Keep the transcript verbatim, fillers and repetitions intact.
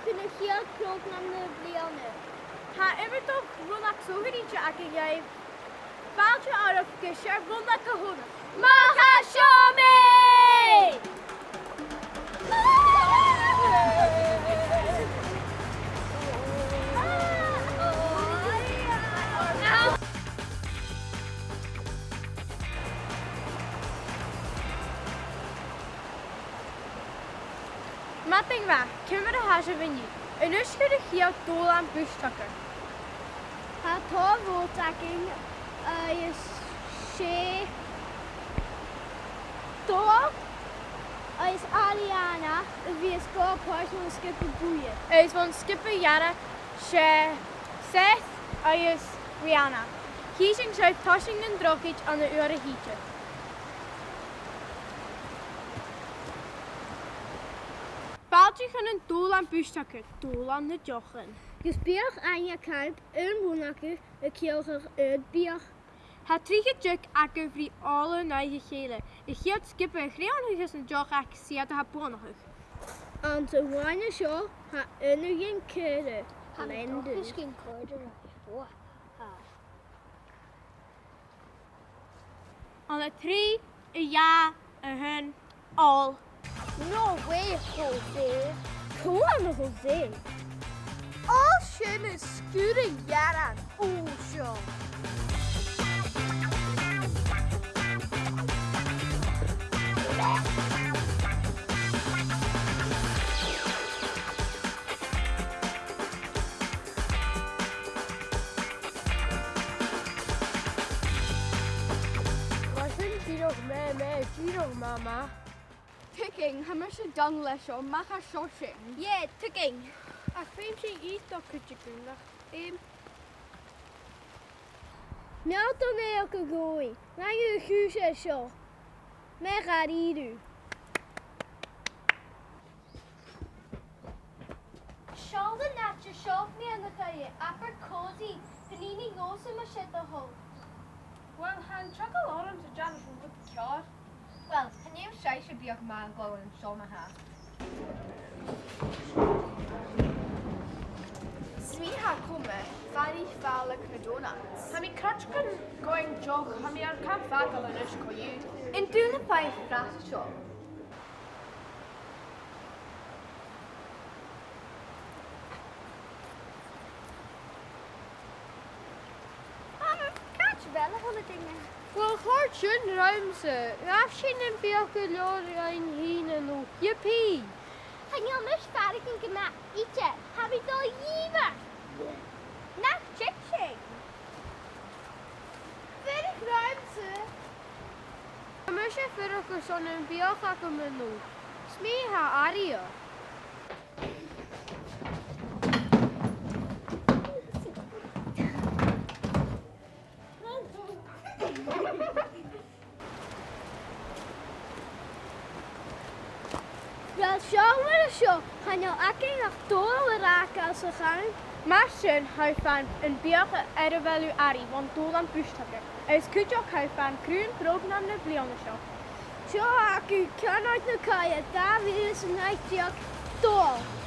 Sin a' chiad phrògram na bliadhna. Tha iomadach rùn-sònraichte againn dhuibh. Fàilte oirbh gu searmonachd a th' ann. Math a seo mi! Madainn mhath, ciamar a tha sibh an-diugh? A-nis chuir a' chiad dùbhlan bùstachaidh. Tha tòrr bhòt againn agus 's e Dòmhnall agus Ariana a bhios a' gabhail pàirt ann an sgioba buidhe. Agus bhon sgioba dhearg 's e Seth agus Rihanna. Chì sinn sibh an toiseach an drochaid ann an uair a thìde. Fàilte chun an dùbhlain bùstachaidh, dùbhlan nan deochan. Gus biadh fhaighinn a' caitheamh air an rùnachadh a' ciallachadh air biadh. Tha trithead deug agaibh ri ola an aghaidh a chèile. A' chiad sgioba a chruinneachadh na deochan 's iad a tha buannachadh. Anns a' bhaile seo, tha aon a dh'fheumas caora. Tha na deochan sin còrdadh rium. Ann an trì, a dhà, a h-aon, òl. No way, Jose. Come on, Jose. Òl sin is sgùrr an gearan. Ò, seo. Mar sin, dìreach math, math, dìreach math, math. Tuigidh, tha mise dona leis seo, mach à seo sinn. Yeah, tuigidh. Ach feumaidh sinn ithe cuideachd, nach fheumaidh? Meal do naidheachd, a Dhòmhnaill, nach eil thu a' cur seo? Mach air iarraidh. Seall an t-àite seo, mi an-dràsta, abair cosy, panini dhòmhsa ma-thà, a Dhòmhnaill. Uill, tha an t-eagal orm-sa dìreach an rud ceart. Uill, chan eil sibhse beag math a' gabhail an seo ma-thà. 'S mi tha coma, feumaidh fàileadh na donuts. Tha mi cruinneachadh gun deoch, tha mi air cam fàgail a-nis co-dhiù. An dùil leam fàileadh fras seo. Mama, càit a bheil a h-uile duine? Uill, chòrd sin rium-sa. Ghabh sinn am biadh gu leòr dhuinn fhìn a-nochd. Yippee! Chan eil mise a' faireachdainn gu math idir. Tha mi a' dol a dhìomairt. Nach tig sinn? Fuirich rium-sa. Tha mise a' fuireach airson am biadh agam a-nochd. 'S mi tha airidh. Uill, seall mar a tha seo, chan eil againn ach Dòmhnall a ràdh gu bheil sinn a' faighinn. Mar sin, tha thu a' faighinn am biadh air a bheil thu airidh bhon dùbhlan bùstachaidh, agus cuideachd tha thu a' faighinn craobh phrògram na bliadhna seo. Seo agaibh Ceannard na Coille, dà mhìle 's a naoi deug, Dòmhnall.